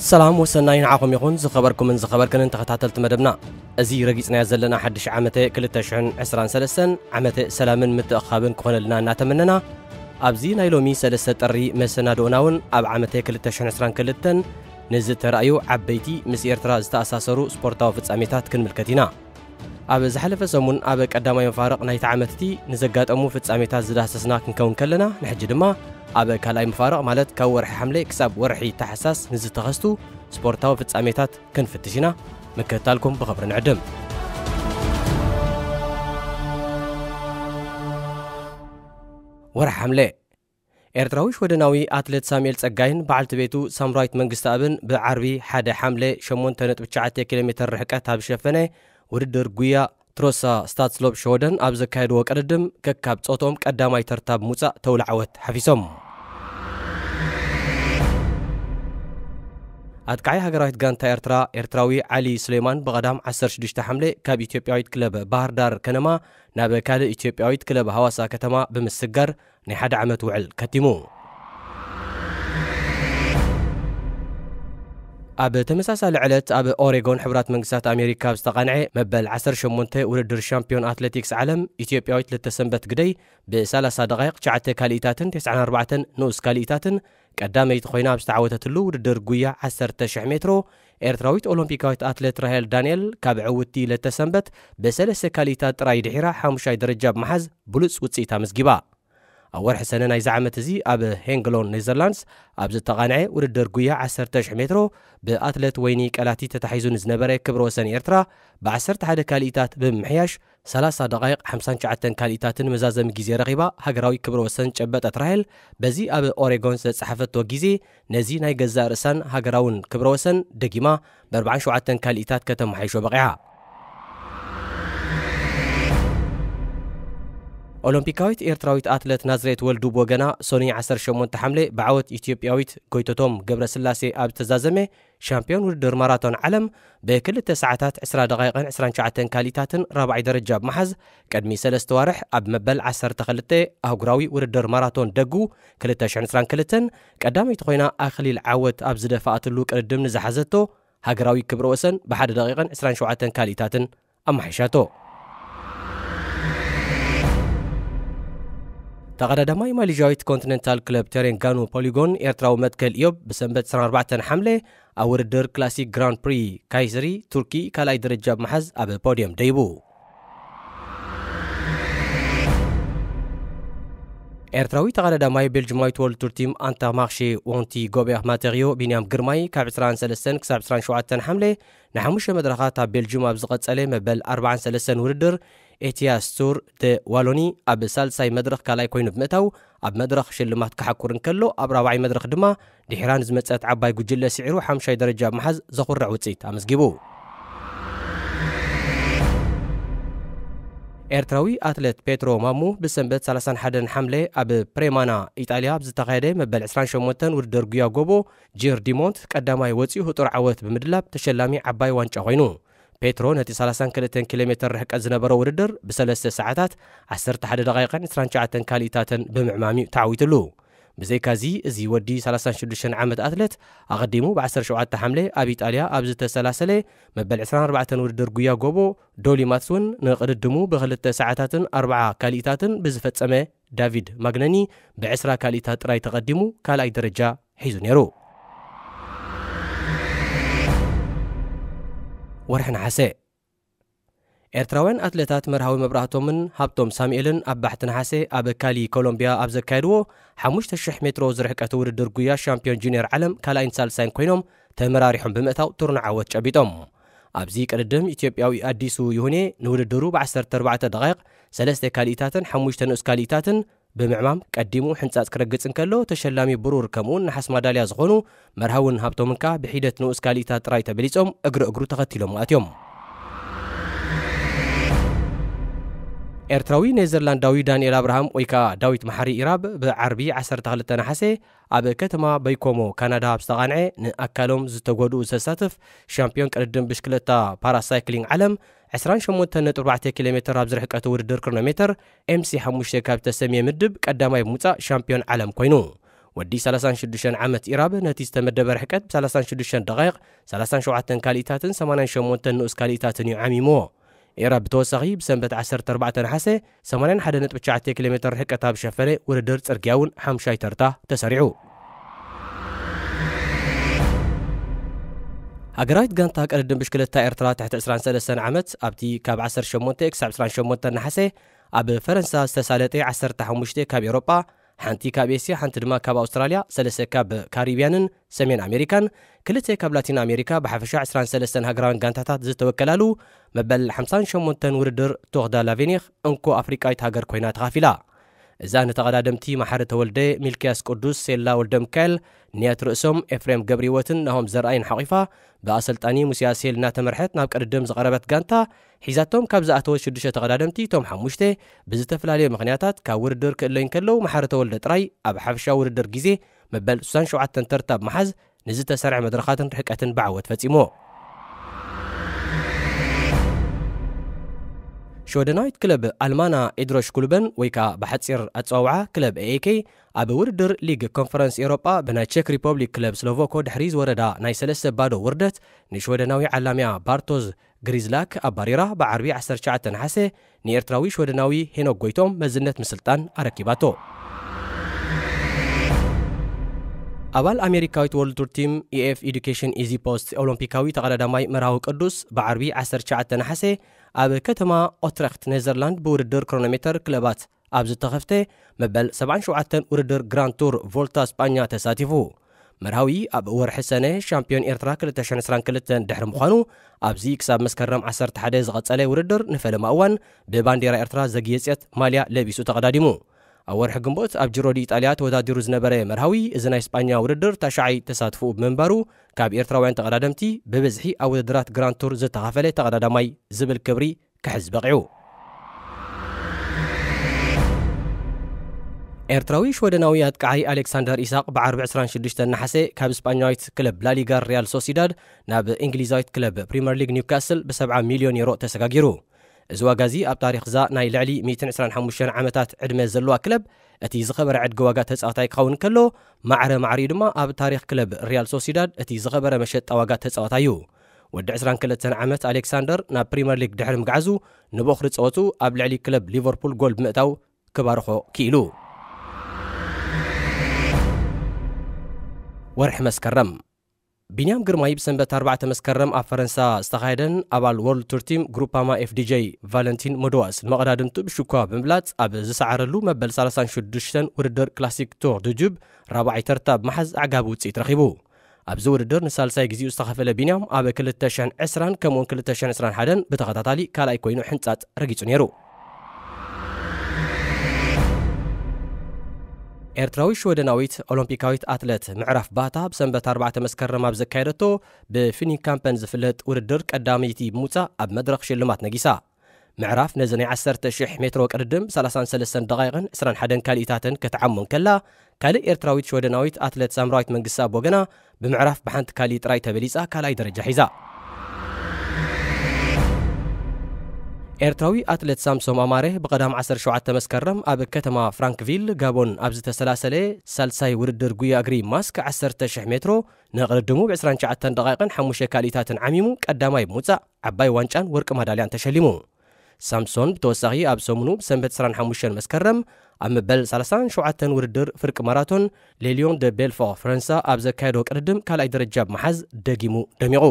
ሰላም ወሰናይ ንዓኹም ይኹን፣ ዝኸበርኩምን ዝኸበርክንን ተኸታተልቲ መደብና። እዚ ረጊጽናዮ ዘለና ሓድሽ ዓመተ ክልተ ሽሕን ዕስራን ሰለስተን ዓመተ ሰላምን ምትእኽኻብን ክኾነልና እናተመነና፣ ኣብዚ ናይ ሎሚ ሰለስተ ጥሪ መሰናድኦና እውን ኣብ ዓመተ ክልተ ሽሕን ዕስራን ክልተን ንዝተራእዩ ዓበይቲ ምስ ኤርትራ ዝተኣሳሰሩ ስፖርታዊ ፍጻሜታት ክንምልከት ኢና። ኣብ ዝሓለፈ ሰሙን ኣብ ቀዳማይ መፋርቕ ናይቲ ዓመት እቲ ንዘጋጠሙ ፍጻሜታት ዝዳሰስና ክንከውን ከለና፣ ንሕጂ ድማ ኣብ ካልኣይ መፋርቕ፣ ማለት ካብ ወርሒ ሓምለ ክሳብ ወርሒ ታሕሳስ ንዝተኸስቱ ስፖርታዊ ፍጻሜታት ክንፍትሽ ኢና። ምክትታልኩም ብኽብሪ ንዕድም። ወርሒ ሓምለ፣ ኤርትራዊ ሽወደናዊ ኣትሌት ሳሙኤል ጸጋይን በዓልቲ ቤቱ ሳምራዊት መንግስተኣብን ብዓርቢ ሓደ ሓምለ ሸሞንተ ነጥቢ ትሽዓተ ኪሎ ሜተር ርሕቀት ኣብ ዝሸፈነ ውድድር ጉያ ትሮሳ ስታትስሎፕ ሽወደን ኣብ ዘካየድዎ ቅድድም ከካብ ጾትኦም ቀዳማይ ተርታ ብምውጻእ ተውላ ዓወት ሓፊሶም። ኣጥቃዓይ ሃገራዊት ጋንታ ኤርትራ፣ ኤርትራዊ ዓሊ ሱሌማን ብቐዳም ዓሰርተ ሽዱሽተ ሓምለ ካብ ኢትዮጵያዊት ክለብ ባህር ዳር ከነማ ናብ ካልእ ኢትዮጵያዊት ክለብ ሃዋሳ ከተማ ብምስጋር ናይ ሓደ ዓመት ውዕል ከቲሙ። ኣብ ተመሳሳሊ ዕለት ኣብ ኦሬጎን ሕቡራት መንግስታት ኣሜሪካ ኣብ ዝተቓንዐ መበል ዓሰርተ ሸሞንተ ውድድር ሻምፒዮን ኣትሌቲክስ ዓለም፣ ኢትዮጵያዊት ለተሰንበት ግደይ ብ ሰላሳ ደቓይቕ ትሽዓተ ካልኢታትን ተስዓን ኣርባዕተን ንኡስ ካልኢታትን ቀዳመይቲ ኮይና ኣብ ዝተዓወተትሉ ውድድር ጉያ ዓሰርተ ሽሕ ሜትሮ፣ ኤርትራዊት ኦሎምፒካዊት ኣትሌት ራሄል ዳንኤል ካብ ዕውትቲ ለተሰንበት ብሰለስተ ካልኢታት ጥራይ ድሒራ ሓሙሻይ ደረጃ ብምሓዝ ብሉጽ ውጽኢት ኣመዝጊባ። ኣብ ወርሒ ሰነ ናይዚ ዓመት እዚ ኣብ ሄንግሎን ኔዘርላንድስ ኣብ ዝተቓንዐ ውድድር ጉያ ዓሰርተ ሽሕ ሜትሮ ብኣትሌት ወይኒ ቀላቲ ተታሒዙ ንዝነበረ ክብረ ወሰን ኤርትራ ብ ዓሰርተ ሓደ ካልኢታት ብምምሕያሽ ሰላሳ ደቓይቕ ሓምሳን ትሽዓተን ካልኢታትን መዛዘሚ ግዜ ረኺባ ሃገራዊ ክብረ ወሰን ጨበጠት ራሄል። በዚ ኣብ ኦሬጎን ዘጻሓፈቶ ግዜ ነዚ ናይ ገዛእ ርእሳን ሃገራውን ክብረ ወሰን ደጊማ ብ ኣርባዓን ሸውዓተን ካልኢታት ከተመሓይሾ በቒዓ። ኦሎምፒካዊት ኤርትራዊት ኣትሌት ናዝሬት ወልዱ ብወገና፣ ሶኒ ዓሰርተ ሸሞንተ ሓምለ ብዓወት ኢትዮጵያዊት ጎይቶቶም ገብረስላሴ ኣብ ዝተዛዘመ ሻምፒዮን ውድድር ማራቶን ዓለም ብክልተ ሰዓታት ዕስራ ደቓይቕን ዕስራን ትሽዓተን ካልኢታትን ራብዓይ ደረጃ ብምሓዝ፣ ቅድሚ ሰለስተ ዋርሕ ኣብ መበል ዓሰርተ ክልተ ኣህጉራዊ ውድድር ማራቶን ደጉ ክልተ ሽሕን ዕስራን ክልተን ቀዳመይቲ ኮይና ኣኽሊል ዓወት ኣብ ዝደፈኣትሉ ቅድድም ንዝሓዘቶ ሃገራዊ ክብረ ወሰን ብሓደ ደቒቕን ዕስራን ሸውዓተን ካልኢታትን ኣመሓይሻቶ። ተቐዳዳማይ ማሌዥያዊት ኮንቲነንታል ክለብ ቴሬንጋኑ ፖሊጎን ኤርትራዊ መትከል ኢዮብ ብሰንበት ዕስራን ኣርባዕተን ሓምለ ኣብ ውድድር ክላሲክ ግራንድ ፕሪ ካይሰሪ ቱርኪ ካልኣይ ደረጃ ብምሓዝ ኣብ ፖድየም ደይቡ። ኤርትራዊ ተቐዳዳማይ ቤልጅማዊት ወርልድ ቱር ቲም ኣንታ ማርሼ ዎንቲ ጎቤር ማቴሪዮ ቢንያም ግርማይ ካብ ዕስራን ሰለስተን ክሳብ ዕስራን ሸውዓተን ሓምለ ንሓሙሽተ መድረኻት ኣብ ቤልጅም ኣብ ዝቐጸለ መበል ኣርባዓን ሰለስተን ውድድር ኤቲያስ ቱር ደ ዋሎኒ ኣብ ሳልሳይ መድረኽ ካልኣይ ኮይኑ ብምእታው፣ ኣብ መድረኽ ሽልማት ክሓኩር እንከሎ፣ ኣብ ራብዓይ መድረኽ ድማ ድሒራ ንዝመጸት ዓባይ ጉጅለ ስዒሩ ሓምሻይ ደረጃ ብምሓዝ ዘኹርዕ ውጽኢት ኣመዝጊቡ። ኤርትራዊ ኣትሌት ፔትሮ ማሙ ብሰንበት ሰላሳን ሓደን ሓምለ ኣብ ፕሬማና ኢጣልያ ኣብ ዝተኻየደ መበል ዕስራን ሸሞንተን ውድድር ጉያ ጎቦ ጂር ዲሞንት ቀዳማይ ወጺኡ ህጡር ዓወት ብምድላብ ተሸላሚ ዓባይ ዋንጫ ኮይኑ። ፔትሮ ነቲ ሰላሳን ክልተን ኪሎ ሜተር ርሕቀት ዝነበሮ ውድድር ብሰለስተ ሰዓታት ዓሰርተ ሓደ ደቓይቕን ዕስራን ትሽዓተን ካልኢታትን ብምዕማም እዩ ተዓዊትሉ። ብዘይካዚ፣ እዚ ወዲ ሰላሳን ሽዱሽተን ዓመት ኣትሌት ኣቐዲሙ ብ ዓሰርተ ሸውዓተ ሓምለ ኣብ ኢጣልያ ኣብ ዝተሰላሰለ መበል ዕስራን ኣርባዕተን ውድድር ጉያ ጎቦ ዶሊ ማትስውን ንቕድድሙ ብክልተ ሰዓታትን ኣርብዓ ካልኢታትን ብዝፈጸመ ዳቪድ ማግነኒ ብዕስራ ካልኢታት ጥራይ ተቐዲሙ ካልኣይ ደረጃ ሒዙ ነይሩ። ወርሒ ነሓሰ፣ ኤርትራውያን ኣትሌታት መርሃዊ መብራህቶምን ሃብቶም ሳሙኤልን ኣብ ባሕቲ ነሓሰ ኣብ ካሊ ኮሎምቢያ ኣብ ዘካየድዎ ሓሙሽተ ሽሕ ሜትሮ ዝርሕቀት ውድድር ጉያ ሻምፒዮን ጁኒየር ዓለም ካልኣይን ሳልሳይን ኮይኖም ተመራሪሖም ብምእታው ትርኑ ዓወት ጨቢጦም። ኣብዚ ቅድድም ኢትዮጵያዊ ኣዲሱ ይሁኔ ንውድድሩ ብ ዓሰርተ ኣርባዕተ ደቓይቕ ሰለስተ ካልኢታትን ሓሙሽተ ንኡስ ካልኢታትን ብምዕማም ቀዲሙ ሕንጻጽ ክረግጽ እንከሎ፣ ተሸላሚ ብሩር ከምኡውን ነሓስ ማዳልያ ዝኾኑ መርሃውን ሃብቶምን ከኣ ብሒደት ንኡስ ካልኢታት ጥራይ ተበሊጾም እግሪ እግሩ ተኸቲሎም ኣትዮም። ኤርትራዊ ኔዘርላንዳዊ ዳንኤል ኣብርሃም ወይ ከኣ ዳዊት መሓሪ ኢራብ ብዓርቢ ዓሰርተ ክልተ ነሓሰ ኣብ ከተማ በይኮሞ ካናዳ ኣብ ዝተቓንዐ ንኣካሎም ዝተጎድኡ ዘሳትፍ ሻምፒዮን ቅድድም ብሽክለታ ፓራሳይክሊንግ ዓለም ዕስራን ሸሞንተን ነጥቢ ኣርባዕተ ኪሎ ሜተር ኣብ ዝርሕቀት ውድድር ክርኖ ሜተር ኤምሲ ሓሙሽተ ካብ ዝተሰምየ ምድብ ቀዳማይ ብምውጻእ ሻምፒዮን ዓለም ኮይኑ። ወዲ ሰላሳን ሽዱሽተን ዓመት ኢራብ ነቲ ዝተመደበ ርሕቀት ብ ሰላሳን ሽዱሽተን ደቓይቕ፣ ሰላሳን ሸውዓተን ካልኢታትን ሰማንያን ሸሞንተን ንኡስ ካልኢታትን እዩ ዓሚምዎ። ኢራብ ብተወሳኺ ብሰንበት ዓሰርተ ኣርባዕተ ነሓሰ ሰማንያን ሓደ ነጥቢ ትሽዓተ ኪሎ ሜትር ርሕቀት ኣብ ሸፈነ ውድድር ጽርግያ እውን ሓምሻይ ተርታ ተሰሪዑ። ሃገራዊት ጋንታ ቅድድም ብሽክለታ ኤርትራ ትሕቲ ዕስራን ሰለስተን ዓመት ኣብቲ ካብ ዓሰርተ ሸሞንተ ክሳብ ዕስራን ሸሞንተ ነሓሰ ኣብ ፈረንሳ ዝተሳለጠ ዓሰርተ ሓሙሽተ ካብ ኤውሮጳ፣ ሓንቲ ካብ ኤስያ፣ ሓንቲ ድማ ካብ ኣውስትራልያ፣ ሰለስተ ካብ ካሪብያንን ሰሜን ኣሜሪካን፣ ክልተ ካብ ላቲን ኣሜሪካ፣ ብሓፈሻ ዕስራን ሰለስተን ሃገራውያን ጋንታታት ዝተወከላሉ መበል ሓምሳን ሸሞንተን ውድድር ቶር ዳ ላቬኒር እንኮ ኣፍሪቃዊት ሃገር ኮይና ተኻፊላ። እዛ ንተቐዳደምቲ መሓሪ ተወልደ፣ ሚልክያስ ቅዱስ፣ ሴላ ወልደ ሚካኤል፣ ንያት ርእሶም፣ ኤፍሬም ገብረህይወትን ናሆም ዘርኣይን ሓቒፋ፣ ብኣሰልጣኒ ሙሴ ኣስሄል እናተመርሐት ናብ ቅድድም ዝቐረበት ጋንታ፣ ሒዛቶም ካብ ዝኣተወት ሽዱሽተ ተቐዳደምቲ፣ እቶም ሓሙሽተ ብዝተፈላለየ ምኽንያታት ካብ ውድድር ክእለዩ እንከለዉ፣ መሓሪ ተወልደ ጥራይ ኣብ ሓፈሻዊ ውድድር ግዜ መበል ስሳን ሸውዓተን ተርታ ብምሓዝ፣ ንዝተሰርዐ መድረኻትን ርሕቀትን ብዓወት ፈጺሞ። ሽወደናዊት ክለብ ኣልማና ኢድሮሽ ኩሉበን ወይ ከኣ ብሓጺር ኣጸዋውዓ ክለብ ኤኤኬ ኣብ ውድድር ሊግ ኮንፈረንስ ኤውሮጳ ብናይ ቸክ ሪፐብሊክ ክለብ ስሎቮኮ ድሕሪ ዝወረዳ ናይ ሰለስተ ባዶ ውርደት ንሽወደናዊ ዓላምያ ባርቶዝ ግሪዝላክ ኣባሪራ ብዓርቢ ዓሰርተ ትሽዓተ ነሓሰ ንኤርትራዊ ሽወደናዊ ሄኖክ ጎይቶም መዝነት ምስልጣን ኣረኪባቶ። ኣባል ኣሜሪካዊት ወርልድ ቱር ቲም ኢኤፍ ኤዱኬሽን ኢዚ ፖስት ኦሎምፒካዊ ተቐዳዳማይ መርሃዊ ቅዱስ ብዓርቢ ዓሰርተ ትሽዓተ ነሓሰ ኣብ ከተማ ኦትረክት ኔዘርላንድ ብውድድር ክሮኖሜተር ክለባት ኣብ ዝተኸፍተ መበል ሰብዓን ሸውዓተን ውድድር ግራንድ ቱር ቮልታ ስጳኛ ተሳቲፉ። መርሃዊ ኣብ ወርሒ ሰነ ሻምፒዮን ኤርትራ ክልተ ሽሕን ዕስራን ክልተን ድሕሪ ምዃኑ፣ ኣብዚ ክሳብ መስከረም ዓሰርተ ሓደ ዝቐጸለ ውድድር ንፈለማ እዋን ብባንዴራ ኤርትራ ዘግየጸት ማልያ ለቢሱ ተቐዳዲሙ። ኣብ ወርሒ ግንቦት ኣብ ጂሮ ዲ ኢጣልያ ተወዳዲሩ ዝነበረ መርሃዊ፣ እዚ ናይ ስጳኛ ውድድር ታሽዓይ ተሳትፎኡ ብምንባሩ፣ ካብ ኤርትራውያን ተቐዳደምቲ ብብዝሒ ኣብ ውድድራት ግራንድ ቱር ዝተኻፈለ ተቐዳዳማይ ዝብል ክብሪ ክሕዝ በቒዑ። ኤርትራዊ ሽወደናዊ ኣጥቃዓይ ኣሌክሳንደር ኢሳቕ ብዓርቢ ዕስራን ሽዱሽተን ነሓሰ ካብ ስጳኛዊት ክለብ ላሊጋ ሪያል ሶሲዳድ ናብ እንግሊዛዊት ክለብ ፕሪምየር ሊግ ኒውካስል ብሰብዓ ሚልዮን ዩሮ ተሰጋጊሩ። እዚ ዋጋ እዚ ኣብ ታሪኽ እዛ ናይ ልዕሊ ሚእትን ዕስራን ሓሙሽተን ዓመታት ዕድመ ዘለዋ ክለብ እቲ ዝኸበረ ዕድጊ ዋጋ ተጻዋታይ ክኸውን ከሎ፣ ማዕረ ማዕሪኡ ድማ ኣብ ታሪኽ ክለብ ሪያል ሶሲዳድ እቲ ዝኸበረ መሸጣ ዋጋ ተጻዋታይ እዩ። ወዲ ዕስራን ክልተን ዓመት ኣሌክሳንደር ናብ ፕሪምየር ሊግ ድሕሪ ምግዓዙ፣ ንብኡኽሪ ጸወቱ ኣብ ልዕሊ ክለብ ሊቨርፑል ጎል ብምእታው ክባርኾ ክኢሉ። ወርሒ መስከረም። ቢንያም ግርማይ ብሰንበት ኣርባዕተ መስከረም ኣብ ፈረንሳ ዝተኻየደን ኣባል ወርልድ ቱር ቲም ግሩፓማ ኤፍዲጄ ቫለንቲን ሞዶዋስ ንመቐዳድምቱ ብሽኳ ብምብላጽ ኣብ ዝሰዓረሉ መበል ሰላሳን ሽዱሽተን ውድድር ክላሲክ ቱር ዱጁብ ራብዓይ ተርታ ብምሓዝ ኣዕጋቢ ውጽኢት ረኺቡ። ኣብዚ ውድድር ንሳልሳይ ግዜኡ ዝተኻፈለ ቢንያም ኣብ ክልተ ሽሕን ዕስራን ከምኡውን ክልተ ሽሕን ዕስራን ሓደን ብተኸታታሊ ካልኣይ ኮይኑ ሕንጻጽ ረጊጹ ነይሩ። ኤርትራዊ ሽወደናዊት ኦሎምፒካዊት ኣትለት ምዕራፍ ባህታ ብሰንበት ኣርባዕተ መስከረም ኣብ ዘካየደቶ ብፊኒካምፐን ዝፍለጥ ውድድር ቀዳመይቲ ብምውጻእ ኣብ መድረኽ ሽልማት ነጊሳ። ምዕራፍ ነዚ ናይ ዓሰርተ ሽሕ ሜትሮ ቅድድም ሰላሳን ሰለስተን ደቓይቕን ዕስራን ሓደን ካልኢታትን ክትዓሞ እንከላ፣ ካልእ ኤርትራዊት ሽወደናዊት ኣትለት ሳምራዊት መንግስቲ ኣቦ ግና ብምዕራፍ ብሓንቲ ካልእ ጥራይ ተበሊጻ ካልኣይ ደረጃ ሒዛ። ኤርትራዊ ኣትለት ሳምሶም ኣማረ ብቐዳም ዓሰርተ ሸውዓተ መስከረም ኣብ ከተማ ፍራንክቪል ጋቦን ኣብ ዝተሰላሰለ ሳልሳይ ውድድር ጉያ እግሪ ማስክ ዓሰርተ ሽሕ ሜትሮ ንቕድድሙ ብ ዕስራን ትሽዓተን ደቓይቕን ሓሙሽተ ካልኢታትን ዓሚሙ ቀዳማይ ብምውጻእ ዓባይ ዋንጫን ወርቂ ማዳልያን ተሸሊሙ። ሳምሶን ብተወሳኺ ኣብ ሰሙኑ ብሰንበት ዕስራን ሓሙሽተን መስከረም ኣብ መበል ሰላሳን ሸውዓተን ውድድር ፍርቂ ማራቶን ሌሊዮን ደ ቤልፎ ፈረንሳ ኣብ ዘካየዶ ቅድድም ካልኣይ ደረጃ ብምሓዝ ደጊሙ ደሚቑ።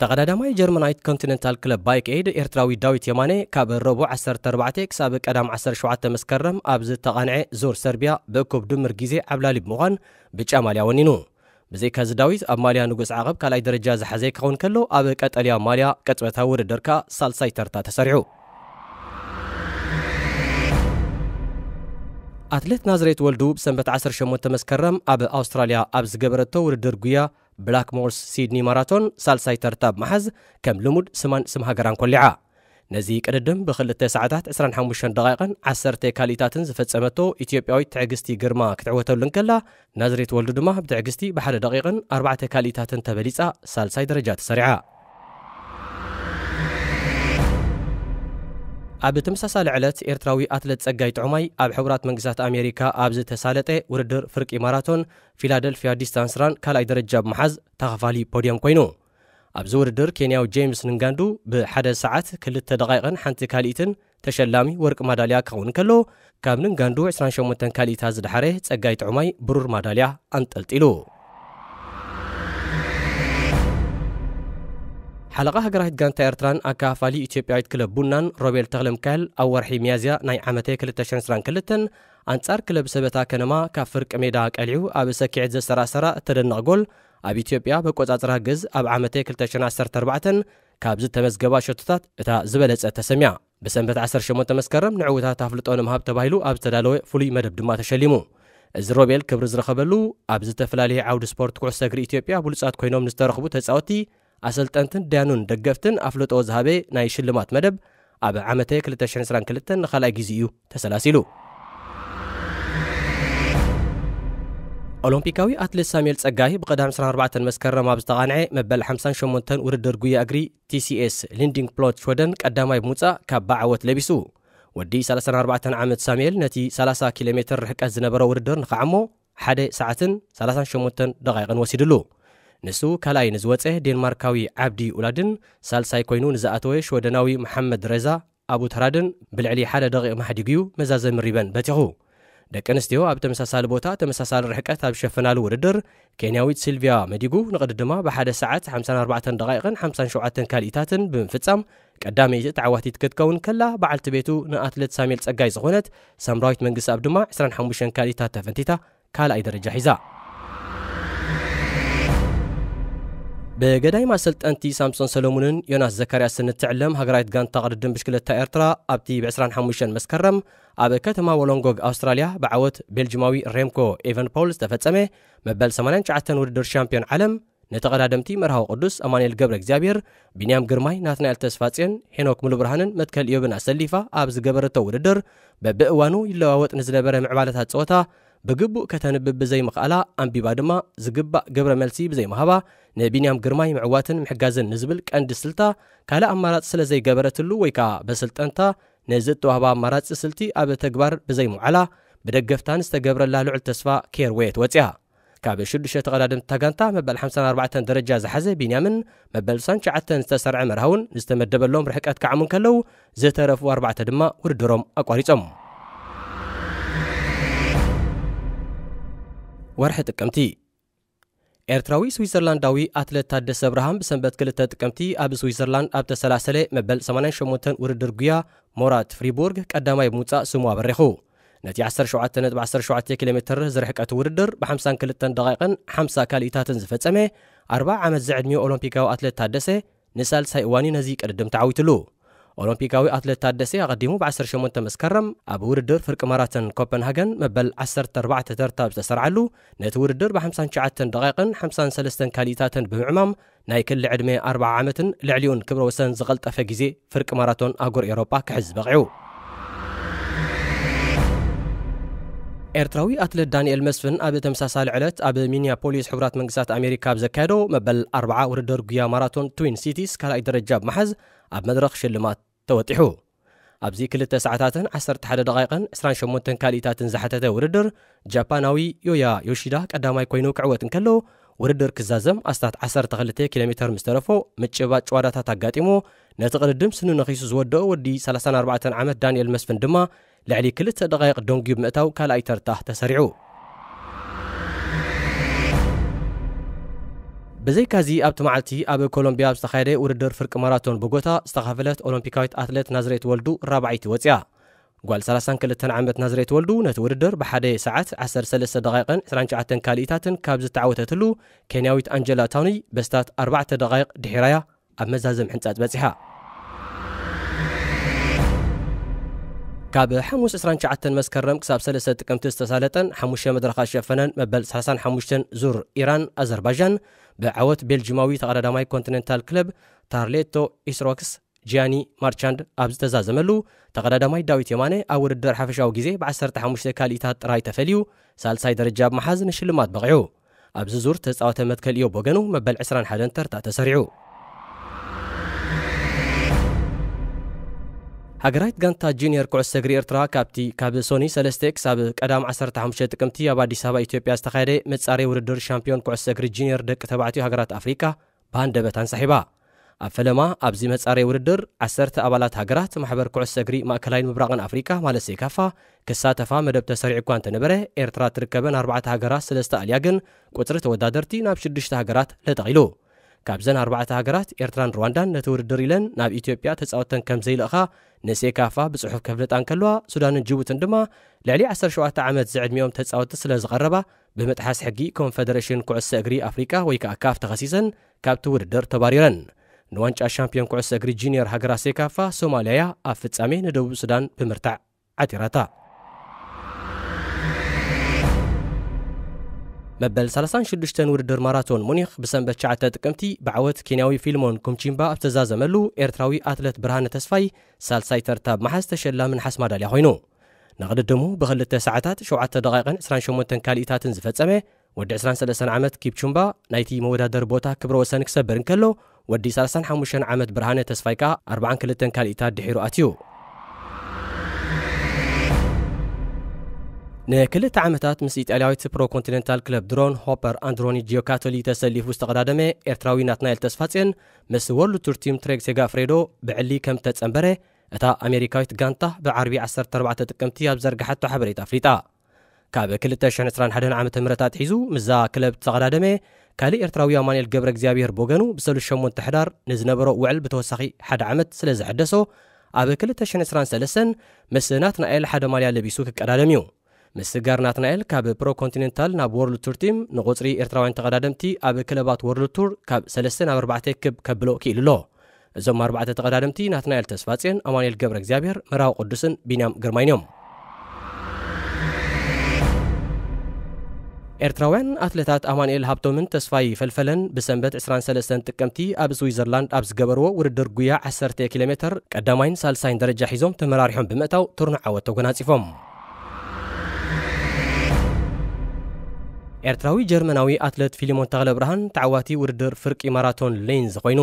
ተቐዳዳማይ ጀርመናዊት ኮንቲነንታል ክለብ ባይክ ኤድ ኤርትራዊ ዳዊት የማነ ካብ ረቡዕ ዓሰርተ ኣርባዕተ ክሳብ ቀዳም ዓሰርተ ሸውዓተ መስከረም ኣብ ዝተቓንዐ ዙር ሰርቢያ ብእኩብ ድምር ግዜ ዓብላሊ ብምዃን ብጫ ማልያ ወኒኑ። ብዘይካዚ ዳዊት ኣብ ማልያ ንጉስ ዓቐብ ካልኣይ ደረጃ ዝሓዘ ክኸውን ከሎ፣ ኣብ ቀጠልያ ማልያ ቅጽበታዊ ውድድር ከኣ ሳልሳይ ተርታ ተሰሪዑ። ኣትሌት ናዝሬት ወልዱ ብሰንበት ዓሰርተ ሸሞንተ መስከረም ኣብ ኣውስትራልያ ኣብ ዝገበረቶ ውድድር ጉያ ብላክ ሞርስ ሲድኒ ማራቶን ሳልሳይ ተርታ ብምሓዝ ከም ልሙድ ስማን ስም ሃገራን ኮሊዓ። ነዚ ቅድድም ብክልተ ሰዓታት ዕስራን ሓሙሽተን ደቓይቕን ዓሰርተ ካልኢታትን ዝፈጸመቶ ኢትዮጵያዊት ትዕግስቲ ግርማ ክትዕወተሉ እንከላ፣ ናዝሬት ወልዱ ድማ ብትዕግስቲ ብሓደ ደቒቕን ኣርባዕተ ካልኢታትን ተበሊጻ ሳልሳይ ደረጃ ተሰሪዓ። ኣብ ተመሳሳሊ ዕለት፣ ኤርትራዊ ኣትለት ጸጋይ ጥዑማይ ኣብ ሕቡራት መንግስታት ኣሜሪካ ኣብ ዝተሳለጠ ውድድር ፍርቂ ማራቶን ፊላደልፊያ ዲስታንስ ራን ካልኣይ ደረጃ ብምሓዝ ተኻፋሊ ፖድየም ኮይኑ። ኣብዚ ውድድር፣ ኬንያዊ ጄምስ ንንጋንዱ ብሓደ ሰዓት ክልተ ደቓይቕን ሓንቲ ካልኢትን ተሸላሚ ወርቂ ማዳልያ ክኸውን ከሎ፣ ካብ ንንጋንዱ ዕስራን ሸሞንተን ካልኢታት ዝደሓረ ጸጋይ ጥዑማይ ብሩር ማዳልያ ኣንጠልጢሉ። ሓለቓ ሃገራዊት ጋንታ ኤርትራን ኣካፋሊ ኢትዮጵያዊት ክለብ ቡናን ሮቤል ተኽለሚካኤል፣ ኣብ ወርሒ ሚያዝያ ናይ ዓመተ ክልተ ሽሕን ዕስራን ክልተን ኣንጻር ክለብ ሰበታ ከነማ ካብ ፍርቂ ሜዳ ቀሊዑ ኣብ ሰኪዐት ዘሰራሰራ እተደነቕ ጎል፣ ኣብ ኢትዮጵያ በቆጻጽራ ግዝ ኣብ ዓመተ ክልተ ሽሕን ዓሰርተ ኣርባዕተን ካብ ዝተመዝገባ ሸቶታት እታ ዝበለጸት ተሰሚያ። ብሰንበት ዓሰርተ ሸሞንተ መስከረም ንዕዉታት ኣፍልጦ ንምሃብ ተባሂሉ ኣብ ዝተዳለወ ፍሉይ መደብ ድማ ተሸሊሙ። እዚ ሮቤል ክብሪ ዝረኸበሉ፣ ኣብ ዝተፈላለየ ዓውዲ ስፖርት ኩዕሶ እግሪ ኢትዮጵያ ብሉጻት ኮይኖም ንዝተረኽቡ ተጻወትቲ፣ ኣሰልጠንትን ዳያኑን ደገፍትን ኣፍልጦ ዝሃበ ናይ ሽልማት መደብ፣ ኣብ ዓመተ ክልተ ሽሕን ዕስራን ክልተን ንኻልኣይ ግዜ እዩ ተሰላሲሉ። ኦሎምፒካዊ ኣትሌት ሳሙኤል ጸጋይ ብቐዳም ዕስራን ኣርባዕተን መስከረም ኣብ ዝተቓንዐ መበል ሓምሳን ሸሞንተን ውድድር ጉያ እግሪ ቲ ሲ ኤስ ሊንዲንግ ፕሎት ሽወደን ቀዳማይ ብምውጻእ ካብ ብዓወት ለቢሱ። ወዲ ሰላሳን ኣርባዕተን ዓመት ሳሙኤል ነቲ ሰላሳ ኪሎ ሜትር ርሕቀት ዝነበሮ ውድድር ንኸዓሞ ሓደ ሰዓትን ሰላሳን ሸሞንተን ደቓይቕን ወሲድሉ። ንሱ ካልኣይ ንዝወጸ ዴንማርካዊ ዓብዲ ኡላድን ሳልሳይ ኮይኑ ንዝኣተወ ሽወደናዊ መሓመድ ረዛ ኣቡ ተራድን ብልዕሊ ሓደ ደቂቕ ማሕዲጉ እዩ መዛዘሚ ሪበን በቲኹ። ደቂ ኣንስትዮ ኣብ ተመሳሳሊ ቦታ ተመሳሳሊ ርሕቀት ኣብ ዝሸፈናሉ ውድድር፣ ኬንያዊት ሲልቪያ መዲጉ ንቕድድማ ብሓደ ሰዓት ሓምሳን ኣርባዕተን ደቓይቕን ሓምሳን ሸውዓተን ካልኢታትን ብምፍጻም ቀዳመይቲ ተዓዋቲት ክትከውን ከላ፣ በዓልቲ ቤቱ ንኣትሌት ሳሙኤል ጸጋይ ዝኾነት ሳምራዊት መንግስትኣብ ድማ ዕስራን ሓሙሽተን ካልኢታት ተፈንቲታ ካልኣይ ደረጃ ሒዛ። ብገዳይም ኣሰልጠንቲ ሳምሶን ሰለሙንን ዮናስ ዘካርያስን እትዕለም ሃገራዊት ጋንታ ቅድድም ብሽክለታ ኤርትራ ኣብቲ ብ ዕስራን ሓሙሽተን መስከረም ኣብ ከተማ ወሎንጎግ ኣውስትራልያ ብዓወት ቤልጅማዊ ሬምኮ ኤቨንፖል ዝተፈጸመ መበል ሰማንያን ትሽዓተን ውድድር ሻምፒዮን ዓለም፣ ንተቐዳደምቲ መርሃዊ ቅዱስ ኣማኑኤል ገብረ እግዚኣብሔር፣ ቢንያም ግርማይ፣ ናትናኤል ተስፋጽዮን፣ ሄኖክ ሙሉብርሃንን መትከል ኢዮብን ኣሰሊፋ ኣብ ዝገበረቶ ውድድር፣ በብእዋኑ ይለዋወጥ ንዝነበረ ምዕባለታት ጸወታ ብግቡእ ከተንብብ ብዘይምኽኣላ፣ ኣንቢባ ድማ ዝግባእ ግብረ መልሲ ብዘይምሃባ፣ ንቢንያም ግርማይ ምዕዋትን ምሕጋዝን ንዝብል ቀንዲ ስልታ ካልእ ኣማራጺ ስለ ዘይገበረትሉ ወይ ከኣ በስልጠንታ ነዚ እተዋህባ ኣማራጺ ስልቲ ኣብ ተግባር ብዘይምውዓላ፣ ብደገፍታን ዝተገብረላ ልዑል ተስፋ ከየርወየት ወጺኣ። ካብ ሽዱሽተ ተቐዳደምቲ እታ ጋንታ መበል ሓምሳን ኣርባዕተን ደረጃ ዝሓዘ ቢንያምን መበል ስሳን ትሽዓተን ዝተሰርዐ መርሃውን ዝተመደበሎም ርሕቀት ክዓሙ እንከለዉ፣ ዝተረፉ ኣርባዕተ ድማ ውድድሮም ኣቋሪጾም። ወርሒ ጥቅምቲ። ኤርትራዊ ስዊዘርላንዳዊ ኣትለት ታደሰ ኣብርሃም ብሰንበት ክልተ ጥቅምቲ ኣብ ስዊዘርላንድ ኣብ ተሰላሰለ መበል ሰማንያን ሸሞንተን ውድድር ጉያ ሞራት ፍሪቡርግ ቀዳማይ ብምውጻእ ስሙ ኣበሪኹ። ነቲ ዓሰርተ ሸውዓተ ነጥቢ ዓሰርተ ሸውዓተ ኪሎ ሜትር ዝርሕቀት ውድድር ብ ሓምሳን ክልተን ደቓይቕን ሓምሳ ካልኢታትን ዝፈጸመ ኣርብዓ ዓመት ዝዕድሚኡ ኦሎምፒካዊ ኣትለት ታደሰ ንሳልሳይ እዋን እዩ ነዚ ቅድድም ተዓዊትሉ። ኦሎምፒካዊ ኣትለት ታደሰ ኣቐዲሙ ብ ዓሰርተ ሸሞንተ መስከረም ኣብ ውድድር ፍርቂ ማራቶን ኮፐንሃገን መበል ዓሰርተ ኣርባዕተ ተርታ ዝተሰርዓሉ፣ ነቲ ውድድር ብ ሓምሳን ትሽዓተን ደቓይቕን ሓምሳን ሰለስተን ካልኢታትን ብምዕማም ናይ ክሊ ዕድመ ኣርብዓ ዓመትን ልዕሊኡን ክብረ ወሰን ዝቐልጠፈ ግዜ ፍርቂ ማራቶን ኣህጉር ኤውሮጳ ክሕዝ በቒዑ። ኤርትራዊ ኣትለት ዳንኤል መስፍን ኣብ ተመሳሳሊ ዕለት ኣብ ሚኒያፖሊስ ሕቡራት መንግስታት ኣሜሪካ ኣብ ዘካየዶ መበል ኣርብዓ ውድድር ጉያ ማራቶን ትዊን ሲቲስ ካልኣይ ደረጃ ብምሓዝ ኣብ መድረኽ ሽልማት ተወጢሑ። ኣብዚ ክልተ ሰዓታትን ዓሰርተ ሓደ ደቓይቕን ዕስራን ሸሞንተን ካልኢታትን ዝሓተተ ውድድር፣ ጃፓናዊ ዮያ ዮሺዳ ቀዳማይ ኮይኑ ክዕወት እንከሎ፣ ውድድር ክዛዘም ኣስታት ዓሰርተ ክልተ ኪሎ ሜተር ምስ ተረፎ ምጭባጥ ጭዋዳታት ኣጋጢሞ፣ ነቲ ቅድድም ስኑ ነኺሱ ዝወደኦ ወዲ ሰላሳን ኣርባዕተን ዓመት ዳንኤል መስፍን ድማ ልዕሊ ክልተ ደቓይቕ ደንጉዩ ብምእታው ካልኣይ ተርታ ተሰሪዑ። ብዘይካዚ ኣብቲ መዓልቲ ኣብ ኮሎምቢያ ኣብ ዝተኻየደ ውድድር ፍርቂ ማራቶን ቦጎታ ዝተኻፈለት ኦሎምፒካዊት ኣትሌት ናዝሬት ወልዱ ራብዓይቲ ወፂኣ። ጓል ሰላሳን ክልተን ዓመት ናዝሬት ወልዱ ነቲ ውድድር ብሓደ ሰዓት ዓሰርተ ሰለስተ ደቓይቕን ዕስራን ትሽዓተን ካልኢታትን ካብ ዝተዓወተትሉ፣ ኬንያዊት ኣንጀላ ታውኒ በስታት ኣርባዕተ ደቓይቕ ድሒራያ ኣብ መዛዘም ሕንጻጽ በጺሓ። ካብ ሓሙስ ዕስራን ትሽዓተን መስከረም ክሳብ ሰለስተ ጥቅምቲ ዝተሳለጠን ሓሙሽተ መድረኻት ዝሸፈነን መበል ሰላሳን ሓሙሽተን ዙር ኢራን ኣዘርባይጃን ብዓወት ቤልጂማዊ ተቐዳዳማይ ኮንቲኔንታል ክለብ ታርሌቶ ኢስሮክስ ጂያኒ ማርቻንድ ኣብ ዝተዛዘመሉ፣ ተቐዳዳማይ ዳዊት የማነ ኣብ ውድድር ሓፈሻዊ ግዜ ብ ዓሰርተ ሓሙሽተ ካልኢታት ጥራይ ተፈልዩ ሳልሳይ ደረጃ ብምሓዝ ንሽልማት በቒዑ። ኣብዚ ዙር ተጻወተ መትከል ኢዮብ ወገኑ መበል ዕስራን ሓደን ተርታ ተሰሪዑ። ኣገራይት ጋንታ ጁኒየር ኩዕሶ እግሪ ኤርትራ ካብቲ ካብ ሶኒ ሰለስተ ክሳብ ቀዳም ዓሰርተ ሓሙሽተ ጥቅምቲ ኣብ ኣዲስ ኣበባ ኢትዮጵያ ዝተኻየደ መጻረይ ውድድር ሻምፒዮን ኩዕሶ እግሪ ጁኒየር ደቂ ተባዕትዮ ሃገራት ኣፍሪቃ ብሃንደበት ኣንሳሒባ። ኣብ ፈለማ ኣብዚ መጻረይ ውድድር ዓሰርተ ኣባላት ሃገራት ማሕበር ኩዕሶ እግሪ ማእከላይን ምብራቕን ኣፍሪቃ ማለት ሴካፋ ክሳተፋ መደብ ተሰሪዑ እኳ እንተነበረ፣ ኤርትራ ትርከበን ኣርባዕተ ሃገራት ስለዝተኣልያ ግን ቁጽሪ ተወዳደርቲ ናብ ሽዱሽተ ሃገራት ለጠቒሉ። ካብዘን ኣርባዕተ ሃገራት ኤርትራን ሩዋንዳን ነቲ ውድድር ኢለን ናብ ኢትዮጵያ ተጻወተን ከም ዘይልእኻ ንሴካፋ ብጽሑፍ ከፍልጣ እንከለዋ፣ ሱዳንን ጅቡትን ድማ ልዕሊ ዓሰርተ ሸውዓተ ዓመት ዝዕድሚኦም ተጻወትቲ ስለ ዝቐረባ ብምጥሓስ ሕጊ ኮንፈደሬሽን ኩዕሶ እግሪ ኣፍሪቃ ወይ ከዓ ካፍ ተኸሲሰን ካብቲ ውድድር ተባሪረን። ንዋንጫ ሻምፒዮን ኩዕሶ እግሪ ጁኒየር ሃገራት ሴካፋ ሶማልያ እያ ኣብ ፍጻሜ ንደቡብ ሱዳን ብምርታዕ ዓቲራታ። መበል ሰላሳን ሽዱሽተን ውድድር ማራቶን ሙኒኽ ብሰንበት ትሽዓተ ጥቅምቲ ብዓወት ኬንያዊ ፊልሞን ኩምቺምባ ኣብ ዝተዛዘመሉ፣ ኤርትራዊ ኣትለት ብርሃነ ተስፋይ ሳልሳይ ተርታ ብምሓዝ ተሸላሚ ነሓስ ማዳልያ ኮይኑ። ንቕድድሙ ብኽልተ ሰዓታት ሸውዓተ ደቓይቕን ዕስራን ሸሞንተን ካልኢታትን ዝፈጸመ ወዲ ዕስራን ሰለስተን ዓመት ኪፕቹምባ ናይቲ መወዳደሪ ቦታ ክብረ ወሰን ክሰብር እንከሎ፣ ወዲ ሰላሳን ሓሙሽተን ዓመት ብርሃነ ተስፋይ ከኣ ኣርባዓን ክልተን ካልኢታት ድሒሩ ኣትዩ። ንክልተ ዓመታት ምስ ኢጣልያዊት ፕሮ ኮንቲኔንታል ክለብ ድሮን ሆፐር ኣንድሮኒ ጂዮካቶሊ ተሰሊፉ ዝተቐዳደመ ኤርትራዊ ናትናኤል ተስፋጽዮን ምስ ወርልድ ቱር ቲም ትሬግ ሴጋፍሬዶ ብዕሊ ከም ተጸንበረ እታ ኣሜሪካዊት ጋንታ ብዓርቢ ዓሰርተ ኣርባዕተ ጥቅምቲ ኣብ ዘርግሓቶ ሓበሬታ ኣፍሊጣ። ካብ ክልተ ሽሕን ዕስራን ሓደን ዓመተ ምህረት ኣትሒዙ ምስዛ ክለብ ዝተቐዳደመ ካልእ ኤርትራዊ ኣማኑኤል ገብረ እግዚኣብሔር ብወገኑ ብሰሉስ ሸሞንተ ሕዳር ንዝነበሮ ውዕል ብተወሳኺ ሓደ ዓመት ስለ ዘሐደሶ፣ ኣብ ክልተ ሽሕን ዕስራን ሰለስተን ምስ ናትናኤል ሓደ ማልያ ለቢሱ ክቀዳደም እዩ። ምስጋር ናትናኤል ካብ ፕሮ ኮንቲኔንታል ናብ ወርልድ ቱር ቲም ንቁጽሪ ኤርትራውያን ተቐዳደምቲ ኣብ ክለባት ወርልድ ቱር ካብ ሰለስተ ናብ ኣርባዕተ ክብ ከብሎ ክኢሉ ኣሎ። እዞም ኣርባዕተ ተቐዳደምቲ ናትናኤል ተስፋጽዮን፣ ኣማኑኤል ገብረ እግዚኣብሔር፣ መራዊ ቅዱስን ቢንያም ግርማይን እዮም። ኤርትራውያን ኣትለታት ኣማኑኤል ሃብቶምን ተስፋይ ፈልፈለን ብሰንበት ዕስራን ሰለስተን ጥቅምቲ ኣብ ስዊዘርላንድ ኣብ ዝገበርዎ ውድድር ጉያ ዓሰርተ ኪሎ ሜትር ቀዳማይን ሳልሳይን ደረጃ ሒዞም ተመራሪሖም ብምእታው ትርኑዕ ዓወት ተጎናጺፎም። ኤርትራዊ ጀርመናዊ ኣትለት ፊሊሞን ተኽለብርሃን ተዓዋቲ ውድድር ፍርቂ ማራቶን ሌንዝ ኮይኑ።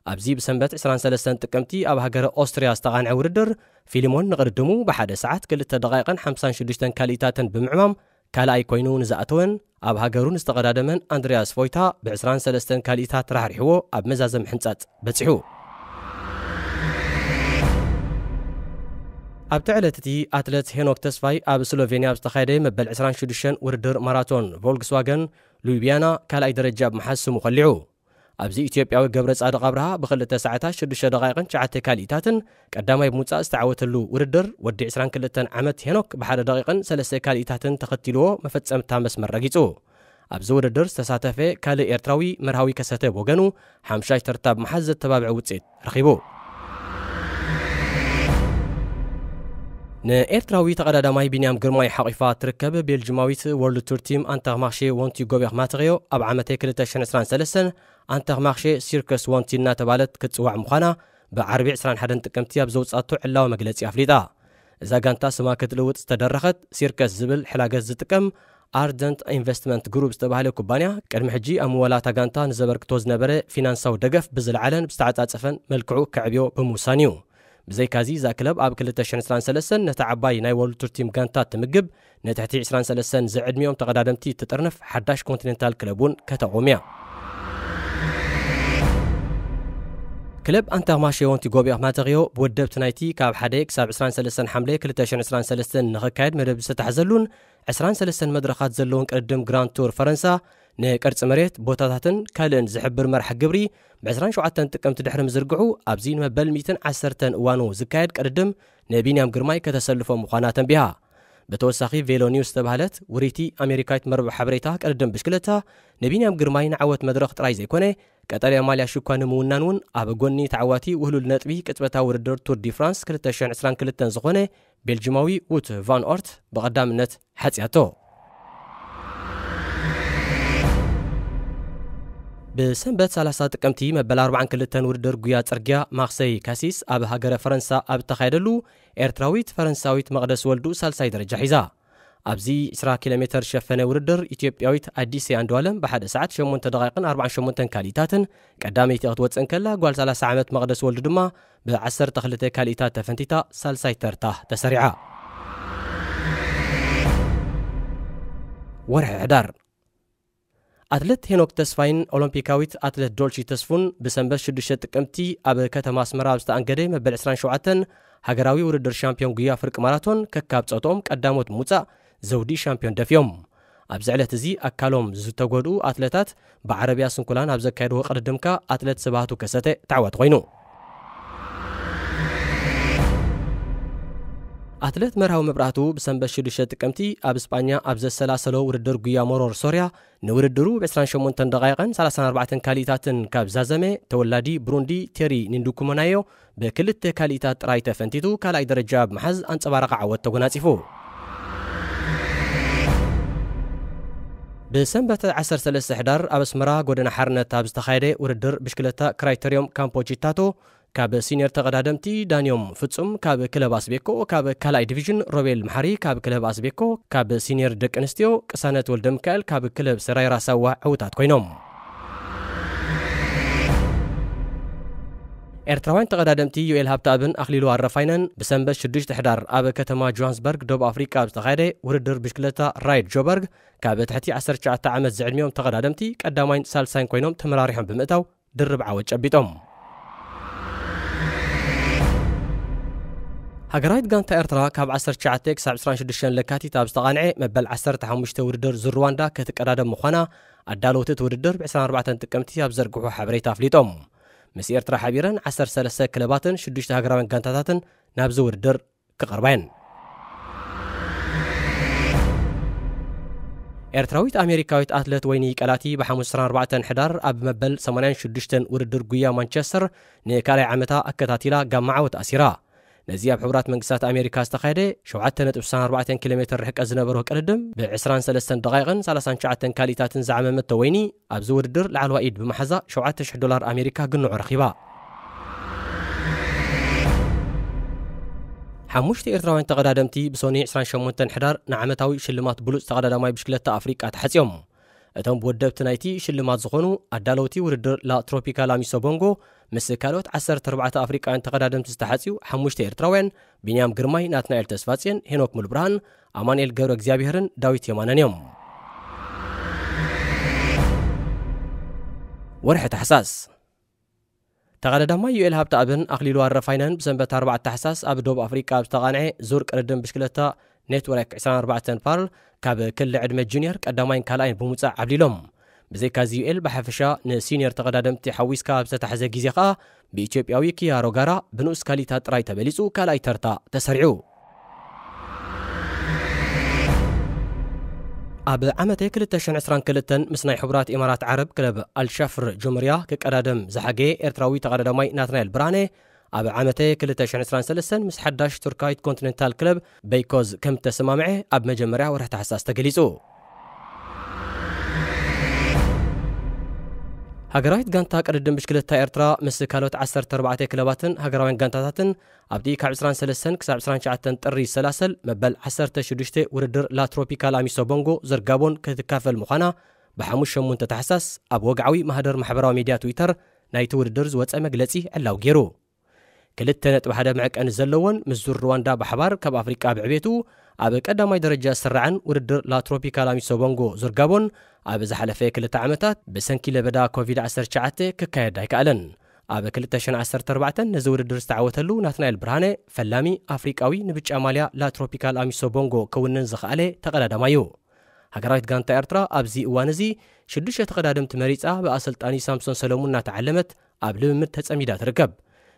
ኣብዚ ብሰንበት ዕስራን ሰለስተን ጥቅምቲ ኣብ ሃገረ ኦስትርያ ዝተቓንዐ ውድድር፣ ፊሊሞን ንቕድድሙ ብሓደ ሰዓት ክልተ ደቓይቕን ሓምሳን ሽዱሽተን ካልኢታትን ብምዕማም ካልኣይ ኮይኑ ንዝኣተወን ኣብ ሃገሩ ንዝተቐዳደመን ኣንድሪያስ ፎይታ ብዕስራን ሰለስተን ካልኢታት ራሕሪሕዎ ኣብ መዛዘም ሕንጻጽ በጺሑ። ኣብቲ ዕለት እቲ ኣትለት ሄኖክ ተስፋይ ኣብ ስሎቬንያ ኣብ ዝተኻየደ መበል ዕስራን ሽዱሽተን ውድድር ማራቶን ቮልክስዋገን ሉቢያና ካልኣይ ደረጃ ብምሓዝ ስሙ ከሊዑ። ኣብዚ ኢትዮጵያዊ ገብረ ጻድቕ ኣብርሃ ብክልተ ሰዓታት ሽዱሽተ ደቓይቕን ትሽዓተ ካልኢታትን ቀዳማይ ብምውጻእ ዝተዓወተሉ ውድድር፣ ወዲ ዕስራን ክልተን ዓመት ሄኖክ ብሓደ ደቒቕን ሰለስተ ካልኢታትን ተኸቲልዎ መፈጸምታ መስመር ረጊጹ። ኣብዚ ውድድር ዝተሳተፈ ካልእ ኤርትራዊ መርሃዊ ከሰተ ብወገኑ ሓምሻይ ተርታ ብምሓዝ ዘተባብዐ ውጽኢት ረኺቡ። ንኤርትራዊ ተቐዳዳማይ ቢንያም ግርማይ ሓቒፋ ትርከብ ቤልጅማዊት ወርልድ ቱር ቲም ኣንተርማርሼ ወንቲ ጎቤኽ ማተሪዮ ኣብ ዓመተ ክልተ ሽሕን ዕስራን ሰለስተን ኣንተርማርሼ ሲርከስ ወንቲ እናተባለት ክትጽዋዕ ምዃና ብዓርቢ ዕስራን ሓደን ጥቅምቲ ኣብ ዘውጻቶ ዕላዊ መግለጺ ኣፍሊጣ። እዛ ጋንታ ስማ ክትልውጥ ዝተደረኸት ሲርከስ ዝብል ሕላገት ዝጥቀም ኣርደንት ኢንቨስትመንት ግሩፕ ዝተባህለ ኩባንያ ቅድሚ ሕጂ ኣብ ምወላታ ጋንታ ንዘበርክቶ ዝነበረ ፊናንሳዊ ደገፍ ብዝለዓለን ብዝተዓጻጸፈን መልክዑ ከዕብዮ ብምውሳን እዩ። ብዘይካዚ እዛ ክለብ ኣብ ክልተ ሽሕን ዕስራን ሰለስተን ነታ ዓባይ ናይ ወርልድ ቱር ቲም ጋንታ ትምግብ ንትሕቲ ዕስራን ሰለስተን ዝዕድሚኦም ተቐዳደምቲ ትጥርንፍ ሓዳሽ ኮንቲኔንታል ክለብ እውን ከተቑም እያ። ክለብ ኣንተርማርሼ ወንቲ ጎቤኽ ማተሪዮ ብወደብቲ ናይቲ ካብ ሓደ ክሳብ ዕስራን ሰለስተን ሓምለ ክልተ ሽሕን ዕስራን ሰለስተን ንኽካየድ መደብ ዝተታሕዘሉን ዕስራን ሰለስተን መድረኻት ዘለውን ቅድድም ግራንድ ቱር ፈረንሳ ንቅርጺ መሬት፣ ቦታታትን ካልእን ዝሕብር መርሓ ግብሪ ብዕስራን ሸውዓተን ጥቅምቲ ድሕሪ ምዝርግሑ ኣብዚ ንመበል ሚእትን ዓሰርተን እዋኑ ዝካየድ ቅድድም ንቢንያም ግርማይ ከተሰልፎ ምዃና ተንቢሃ። ብተወሳኺ ቬሎ ኒውስ ዝተባህለት ውሪቲ ኣሜሪካዊት መርበብ ሓበሬታ ቅድድም ብሽክለታ ንቢንያም ግርማይ ንዓወት መድረኽ ጥራይ ዘይኮነ ቀጠልያ ማልያ ሽኳ ንምውናን እውን ኣብ ጎኒ ተዓዋቲ ውህሉል ነጥቢ ቅጽበታዊ ውድድር ቱር ዲ ፍራንስ ክልተ ሽሕን ዕስራን ክልተን ዝኾነ ቤልጅማዊ ውት ቫን ኦርት ብቐዳምነት ሓጽያቶ። ብሰንበት ሰላሳ ጥቅምቲ መበል ኣርባዓን ክልተን ውድድር ጉያ ጽርግያ ማክሰይ ካሲስ ኣብ ሃገረ ፈረንሳ ኣብ እተኻየደሉ ኤርትራዊት ፈረንሳዊት መቕደስ ወልዱ ሳልሳይ ደረጃ ሒዛ። ኣብዚ ዕስራ ኪሎ ሜተር ዝሸፈነ ውድድር፣ ኢትዮጵያዊት ኣዲሴ ኣንዱኣለም ብሓደ ሰዓት ሸሞንተ ደቓይቕን ኣርባዓን ሸሞንተን ካሊእታትን ቀዳመይቲ ክትወጽእ እንከላ፣ ጓል ሰላሳ ዓመት መቕደስ ወልዱ ድማ ብዓሰርተ ክልተ ካሊእታት ተፈንቲታ ሳልሳይ ተርታ ተሰሪዓ። ወርሒ ሕዳር። ኣትሌት ሄኖክ ተስፋይን ኦሎምፒካዊት ኣትሌት ዶልሺ ተስፉን ብሰንበት ሽዱሽተ ጥቅምቲ ኣብ ከተማ ኣስመራ ኣብ ዝተኣንገደ መበል ዕስራን ሸውዓተን ሃገራዊ ውድድር ሻምፒዮን ጉያ ፍርቂ ማራቶን ከካብ ጾትኦም ቀዳሞት ምውጻእ ዘውዲ ሻምፒዮን ደፍዮም። ኣብዚ ዕለት እዚ ኣካሎም ዝተጎድኡ ኣትሌታት ብዓረብያ ስንኩላን ኣብ ዘካየድዎ ቅድድምካ ኣትሌት ስብሃቱ ከሰተ ተዓዋቲ ኮይኑ። ኣትሌት መርሃዊ መብራህቱ ብሰንበት ሽዱሽተ ጥቅምቲ ኣብ እስጳኛ ኣብ ዘሰላሰሎ ውድድር ጉያ መሮር ሶርያ ንውድድሩ ብ ዕስራን ሸሞንተን ደቓይቕን ሰላሳን ኣርባዕተን ካሊእታትን ካብ ዛዘመ ተወላዲ ብሩንዲ ቴሪ ኒንዱኩመናዮ ብክልተ ካሊእታት ጥራይ ተፈንቲቱ ካልኣይ ደረጃ ብምሓዝ ኣንጸባራቒ ዓወት ተጎናጺፉ። ብሰንበት ዓሰርተ ሰለስተ ሕዳር ኣብ ኣስመራ ጎደና ሓርነት ኣብ ዝተኻየደ ውድድር ብሽክለታ ክራይተርዮም ካምፖ ቺታቶ ካብ ሲኒየር ተቐዳደምቲ ዳንዮም ፍጹም ካብ ክለብ ኣስቤኮ፣ ካብ ካልኣይ ዲቪዥን ሮቤል መሓሪ ካብ ክለብ ኣስቤኮ፣ ካብ ሲኒየር ደቂ ኣንስትዮ ቅሳነት ወልደ ሚካኤል ካብ ክለብ ሰራይ ራሳዋ ዕውታት ኮይኖም። ኤርትራውያን ተቐዳደምቲ ዩኤል ሃብተኣብን ኣኽሊሉ ኣረፋይነን ብሰንበት ሽዱሽተ ሕዳር ኣብ ከተማ ጆሃንስበርግ ደቡብ ኣፍሪቃ ኣብ ዝተኻየደ ውድድር ብሽክለታ ራይድ ጆበርግ ካብ ትሕቲ ዓሰርተ ትሽዓተ ዓመት ዝዕድሚኦም ተቐዳደምቲ ቀዳማይን ሳልሳይን ኮይኖም ተመራሪሖም ብምእታው ድርብ ዓወት ጨቢጦም። ሃገራዊት ጋንታ ኤርትራ ካብ ዓሰርተ ትሽዓተ ክሳብ ዕስራን ሽዱሽተን ለካቲት ኣብ ዝተቓንዐ መበል ዓሰርተ ሓሙሽተ ውድድር ዙር ሩዋንዳ ክትቀዳደም ምዃና ኣዳለውቲ እቲ ውድድር ብ ዕስራን ኣርባዕተን ጥቅምቲ ኣብ ዘርግሑ ሓበሬታ ኣፍሊጦም። ምስ ኤርትራ ሓቢረን ዓሰርተ ሰለስተ ክለባትን ሽዱሽተ ሃገራውያን ጋንታታትን ናብዚ ውድድር ክቐርባ እየን። ኤርትራዊት ኣሜሪካዊት ኣትለት ወይኒ ቀላቲ ብሓሙስ ዕስራን ኣርባዕተን ሕዳር ኣብ መበል ሰማንያን ሽዱሽተን ውድድር ጉያ ማንቸስተር ንካልኣይ ዓመታ ኣከታቲላ ጋማ ዓወት ኣሲራ። ነዚ ኣብ ሕቡራት መንግስታት ኣሜሪካ ዝተኻየደ ሸውዓተ ነጥቢ ስሳን ኣርባዕተን ኪሎ ሜትር ርሕቀት ዝነበሮ ቅድድም ብ ዕስራን ሰለስተን ደቓይቕን ሰላሳን ትሽዓተን ካሊእታትን ዝዓመመቶ ወይኒ፣ ኣብዚ ውድድር ላዕለዋይ ኢድ ብምሓዛ ሸውዓተ ሽሕ ዶላር ኣሜሪካ ግንዖ ረኺባ። ሓሙሽተ ኤርትራውያን ተቐዳደምቲ ብሶኒ ዕስራን ሸሞንተን ሕዳር ንዓመታዊ ሽልማት ብሉጽ ተቐዳዳማይ ብሽክለታ ኣፍሪቃ ተሓጽዮም። እቶም ብወደብቲ ናይቲ ሽልማት ዝኾኑ ኣዳለውቲ ውድድር ላ ትሮፒካል ኣሚሶ ቦንጎ ምስ ካልኦት ዓሰርተ ኣርባዕተ ኣፍሪቃውያን ተቐዳደምቲ ዝተሓጽዩ ሓሙሽተ ኤርትራውያን፣ ቢንያም ግርማይ፣ ናትናኤል ተስፋጽዮን፣ ሄኖክ ሙሉብርሃን፣ ኣማኑኤል ገብረ እግዚኣብሄርን ዳዊት የማነን እዮም። ወርሒ ታሕሳስ። ተቐዳዳማይ ዩኤል ሃብተኣብን ኣኽሊሉ ኣረፋይነን ብሰንበት ኣርባዕተ ታሕሳስ ኣብ ደቡብ ኣፍሪቃ ኣብ ዝተቓንዐ ዙር ቅድድም ብሽክለታ ኔትወርክ ዕስራን ኣርባዕተን ፓርል ካብ ክሊ ዕድመ ጁኒየር ቀዳማይን ካልኣይን ብምውጻእ ዓብሊሎም። ብዘይካዚ ዩኤል ብሓፈሻ ንሲኒየር ተቐዳደምቲ ሓዊስካ ኣብ ዝተታሕዘ ግዜ ከኣ ብኢትዮጵያዊ ኪያሮ ጋራ ብንኡስ ካሊእታት ጥራይ ተበሊጹ ካልኣይ ተርታ ተሰሪዑ። ኣብ ዓመተ ክልተ ሽሕን ዕስራን ክልተን ምስ ናይ ሕቡራት ኢማራት ዓረብ ክለብ ኣልሻፍር ጁምርያ ክቀዳደም ዝሓገየ ኤርትራዊ ተቐዳዳማይ ናትናኤል ብርሃነ፣ ኣብ ዓመተ ክልተ ሽሕን ዕስራን ሰለስተን ምስ ሓዳሽ ቱርካዊት ኮንቲኔንታል ክለብ በይኮዝ ከም እተሰማምዐ ኣብ መጀመርያ ወርሒ ታሕሳስ ተገሊጹ። ሃገራዊት ጋንታ ቅድድም ብሽክለታ ኤርትራ ምስ ካልኦት ዓሰርተ ኣርባዕተ ክለባትን ሃገራውያን ጋንታታትን ኣብቲ ካብ ዕስራን ሰለስተን ክሳብ ዕስራን ትሽዓተን ጥሪ ዝሰላሰል መበል ዓሰርተ ሽዱሽተ ውድድር ላ ትሮፒካል ኣሚሶ ቦንጎ ዘርጋቦን ክትካፈል ምዃና ብሓሙስ ሸሞንተ ታሕሳስ ኣብ ወግዓዊ ማህደር ማሕበራዊ ሚድያ ትዊተር ናይቲ ውድድር ዝወጸ መግለጺ ዕላዊ ገይሩ። ክልተ ነጥቢ ሓደ መዕቀኒ ዘለዎን ምስ ዙር ሩዋንዳ ብሓባር ካብ ኣፍሪቃ ብዕቤቱ ኣብ ቀዳማይ ደረጃ ዝስራዕን ውድድር ላ ትሮፒካል ኣሚሶ ቦንጎ ዙር ጋቦን ኣብ ዝሓለፈ ክልተ ዓመታት ብሰንኪ ለበዳ ኮቪድ ዓሰርተ ትሽዓተ ክካየድ ኣይከኣለን። ኣብ ክልተ ሽሕን ዓሰርተ ኣርባዕተን ነዚ ውድድር ዝተዓወተሉ ናትናኤል ብርሃነ ፈላሚ ኣፍሪቃዊ ንብጫ ማልያ ላ ትሮፒካል ኣሚሶ ቦንጎ ክውንን ዝኸኣለ ተቐዳዳማይ እዩ። ሃገራዊት ጋንታ ኤርትራ ኣብዚ እዋን እዚ ሽዱሽተ ተቐዳደምቲ መሪጻ ብኣሰልጣኒ ሳምሶን ሰለሙን እናተዓለመት ኣብ ልምምድ ተጸሚዳ ትርከብ።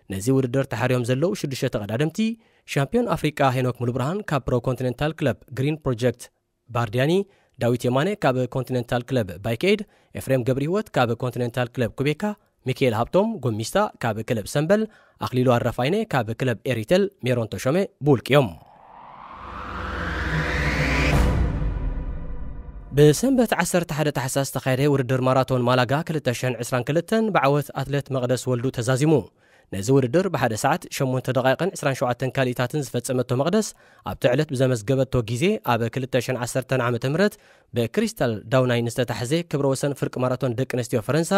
ነዚ ውድድር ተሓርዮም ዘለዉ ሽዱሽተ ተቐዳደምቲ ሻምፒዮን ኣፍሪቃ ሄኖክ ሙሉብርሃን ካብ ፕሮ ኮንቲኔንታል ክለብ ግሪን ፕሮጀክት ባርዲያኒ፣ ዳዊት የማነ ካብ ኮንቲኔንታል ክለብ ባይክ ኤድ፣ ኤፍሬም ገብረህይወት ካብ ኮንቲኔንታል ክለብ ኩቤካ፣ ሚካኤል ሃብቶም ጎሚስታ ካብ ክለብ ሰምበል፣ ኣኽሊሉ ኣረፋይነ ካብ ክለብ ኤሪቴል፣ ሜሮን ተሾመ ብውልቂ እዮም። ብሰንበት ዓሰርተ ሓደ ታሕሳስ ዝተኻየደ ውድድር ማራቶን ማላጋ ክልተ ሽሕን ዕስራን ክልተን ብዓወት ኣትሌት መቕደስ ወልዱ ተዛዚሙ። ነዚ ውድድር ብሓደ ሰዓት ሸሞንተ ደቓይቕን ዕስራን ሸውዓተን ካልኢታትን ዝፈጸመቶ መቕደስ፣ ኣብቲ ዕለት ብዘመዝገበቶ ግዜ ኣብ ክልተ ሽሕን ዓሰርተን ዓመተ ምህረት ብክሪስታል ዳውናይ ንዝተታሕዘ ክብረ ወሰን ፍርቂ ማራቶን ደቂ ኣንስትዮ ፈረንሳ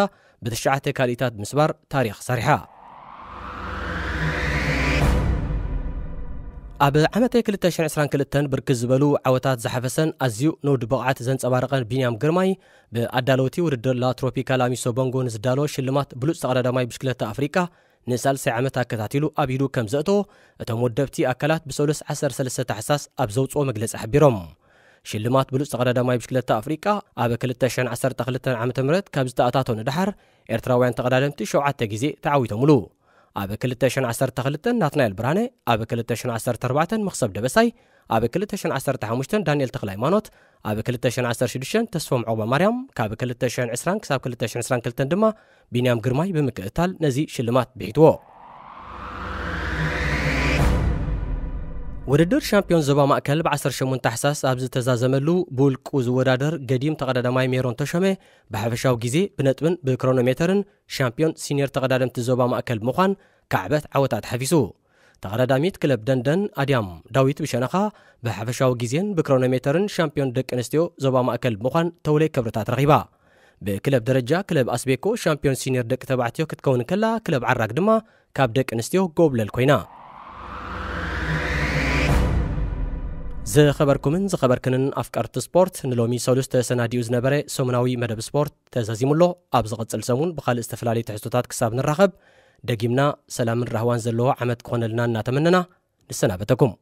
ብትሽዓተ ካልኢታት ብምስባር ታሪኽ ሰሪሓ። ኣብ ዓመተ ክልተ ሽሕን ዕስራን ክልተን ብርክት ዝበሉ ዓወታት ዝሓፈሰን ኣዝዩ ንውድ ብቕዓት ዘንጸባረቐን ቢንያም ግርማይ፣ ብኣዳለውቲ ውድድር ላ ትሮፒካል ኣሚሶ ቦንጎ ንዝዳሎ ሽልማት ብሉጽ ተቐዳዳማይ ብሽክለታ ኣፍሪቃ ንሳልሳይ ዓመት ኣከታቲሉ ኣብ ኢዱ ከም ዘእቶ እቶም ወደብቲ ኣካላት ብሰሉስ ዓሰርተ ሰለስተ ታሕሳስ ኣብ ዘውፅኦ መግለፂ ሓቢሮም። ሽልማት ብሉፅ ተቐዳዳማይ ብሽክለታ ኣፍሪቃ ኣብ ክልተ ሽሕን ዓሰርተ ክልተን ዓመተ ምህረት ካብ ዝተኣታቶ ንደሓር ኤርትራውያን ተቐዳደምቲ ሸውዓተ ግዜ ተዓዊቶምሉ። ኣብ ክልተ ሽሕን ዓሰርተ ክልተን ናትናኤል ብርሃነ፣ ኣብ ክልተ ሽሕን ዓሰርተ ኣርባዕተን መኽሰብ ደበሳይ፣ ኣብ ክልተ ሽሕን ዓሰርተ ሓሙሽተን ዳንኤል ተኽለ ሃይማኖት፣ ኣብ ክልተ ሽሕን ዓሰርተ ሽዱሽተን ተስፎም ዑቕባ ማርያም፣ ካብ ክልተ ሽሕን ዕስራን ክሳብ ክልተ ሽሕን ዕስራን ክልተን ድማ ቢንያም ግርማይ ብምክእታል ነዚ ሽልማት ብሒትዎ። ውድድር ሻምፒዮን ዞባ ማእከል ብ ዓሰርተ ሸሞንተ ታሕሳስ ኣብ ዝተዛዘመሉ ብውልቁ ዝወዳደር ገዲም ተቐዳዳማይ ሜሮን ተሾመ ብሓፈሻዊ ግዜ ብነጥብን ብክሮኖሜተርን ሻምፒዮን ሲኒየር ተቐዳደምቲ ዞባ ማእከል ብምዃን ካዕበት ዓወታት ሓፊሱ። ተቐዳዳሚት ክለብ ደንደን ኣድያም ዳዊት ብሸነኻ ብሓፈሻዊ ግዜን ብክሮኖሜተርን ሻምፒዮን ደቂ ኣንስትዮ ዞባ ማእከል ብምዃን ተውለይ ክብርታት ረኺባ። ብክለብ ደረጃ ክለብ ኣስቤኮ ሻምፒዮን ሲኒየር ደቂ ተባዕትዮ ክትከውን ከላ፣ ክለብ ዓራግ ድማ ካብ ደቂ ኣንስትዮ ጎብለል ኮይና። ዝኸበርኩምን ዝኸበርክንን ኣፍቀርቲ ስፖርት፣ ንሎሚ ሰሉስ ተሰናዲኡ ዝነበረ ሰሙናዊ መደብ ስፖርት ተዛዚሙ ኣሎ። ኣብ ዝቕጽል ሰሙን ብኻልእ ዝተፈላለዩ ትሕዝቶታት ክሳብ ንራኸብ፣ ደጊምና ሰላምን ራህዋን ዘለዎ ዓመት ክኾነልና እናተመነና ንሰናበተኩም።